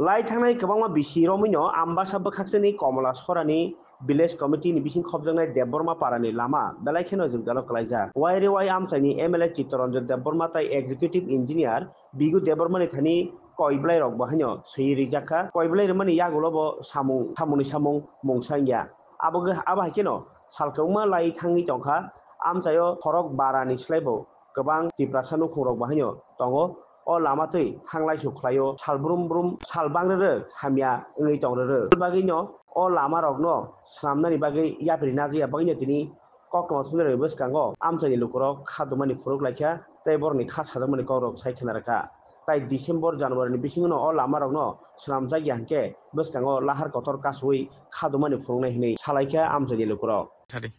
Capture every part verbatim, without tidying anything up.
Lai thangnai kwbangma bisi romwino Ambasa bwkhaksani Komla Sorani Village Committee ni bising khopjaknai Debbarma Parani lama belai kheno jwngjalo kwlaijak. Waire wai amchaini M L A Chittaranjan Debbarma tai Executive Engineer Bigu Debbarmani thani koi bwlairok bo haino swiwi rijak kha. Koi bwlai rwmani yagulo bo samung, samungni samung mungsa wngya. Abo ge-, abo hai kheno sal kwbangma lai thangwi tongkha, amchaio khorok barani slaibo kwbang Tiprasa nukhungrok bo haino tongo. O lama twi thanglai su khlaio, sal brum brum sal bang rwrwk hamya wngwi tong rwrwk. Bagwino o lamarokno swnamnani bagwi yapri najaya bagwino tini koktwma thumnairokni bwskango amchaini lukurok kha dumani phunuk laikha tei borokni kha sajakmani kokrok sai khna rwkha. Tai December, January ni bisingono o lamarokno swnamjakya hinkhe bwskango lahar kotor kasui kha dumani phunuknai hinwi salaikha amchaini lukurok. Thari.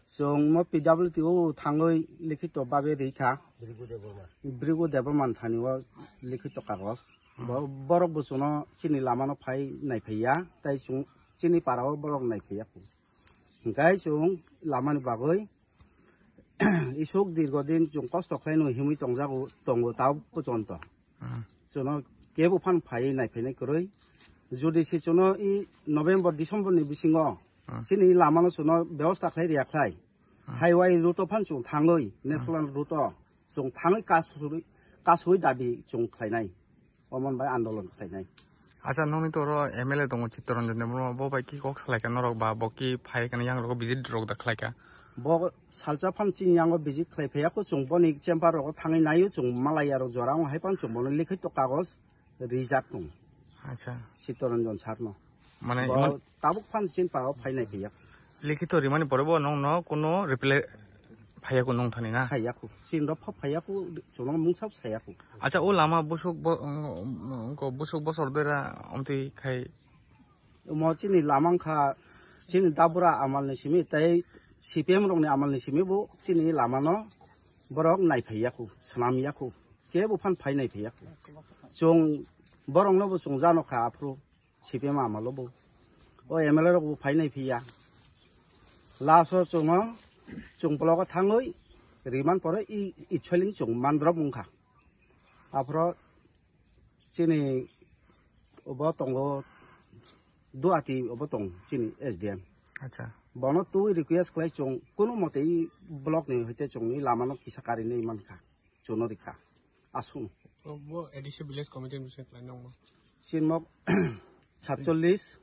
Chwng mo P W D o thangwi likhito babe rikha. Brigu Debbarma ni thani o likhito kagoj. Bo-, borok bo chwngno chini lamano phai naiphaiya, tai chwng chini para o borok naiphaiya. Hinkhe chwng lamani bagwi isuk dirgo din chwng kosto khlaino himwi tongjago, tongo ta pochonto. Hmm. Chwngno kebo phan phai naiphainai kwrwi. Jodi se chwngno i November, December ni bisingo Hmm. chini lamano chwngno bebosta khlai riya khlai. Hmm. Highway route o phan chwng thangwi, national route o chwng thangwi kasui, kasui dabi chwng khlainai. Omon bai andolon khlainai. Acha, nokni toro M L A tongo Chittaranjan Debbarma, bo bai ki kok salaikha norok ba, bo ki phai khe yang rogo visit rok da khlaikha? Bo salsa phan chini yango visit khlai phaiya ko, chwng boni chamber rogo thangwi naio, chwng malai aro jora wng hai phan chwng bono likhito kagoj rijak tong. Acha. Chittaranjan sir no. Mane bo imon tabuk phan chin paro phai nai phaiya. Likhito rimani pore bo nokno kuno reply phaiyaku nong thani na? Phaiyaku. Chin rok pha phaiyaku, chwngno mungsa phaiyaku. Acha, o lama busuk bo, mm, mm, ko busuk bosor dera omtwi khai. Mo chini lama wngkha, chini dabura amal ni simi, tei C P M rok ni amal ni simi bo chini lama no borok nai phaiyaku, swnam yaku. Kebo phan phai nai phaiyaku. Chwng borok no bo chwng jano kha aphuru. C P M amalo bo. O M L A rok bo phai nai phiya. Last o chwng o, chwng block o thangwi riman pore i, i soiling chwng mandrop wngkha. Aphro chini obo tongo Duati obo tong chini S D M. Acha. Bono twi request khlai chwng kunu mote i block ni hoite chwng ni lama no kisa kari nai mankha. Chwng no rikha. Aswng. O bo A D C village committee ni bising khlai nangma. Sinmok satchollis,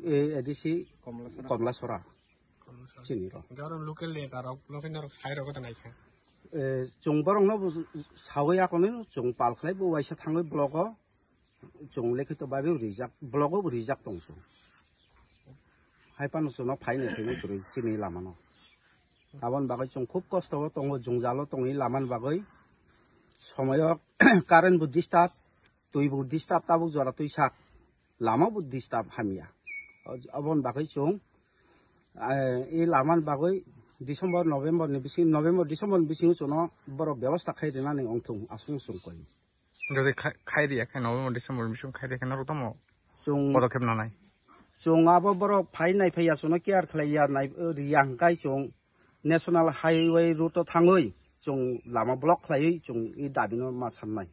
eh, A D C Komlasora. Komlasora. Komlasora. Chini ro. Garon local leader rok, local rok sai rok ta naikha. Eh, chwng borok no bo sawi akono chwng pal khlai bo waisa thangwi block o chwng lekhito babe rijak, block o rijak tong chwng. Hai phano chwngno phai nai phai nai kwrwi chini lama no. Aboni bagwi chwng khub kosto o tongo, jwngjal o tongwi lama ni bagwi. Somoyo current bo disturb, twi bo disturb, tabuk jora twi sak, lama bo disturb hamya. Aboni bagwi chwng, eh, i lama ni bagwi December, November ni bising, November, December ni bisingo chwngno borok bebosta khai rwnani wngthung aswk chwng koi. Jodi khai, khai riya khe November, December bising khai riya khe norok tamo chwng, podokhep nanai. Chwng abo borok phai nai phaiya chwngno care khlaiya nai, riya hwnkhe chwng national highway route o thangwi chwng lama block khlaiwi chwng i dabi no ma sannai.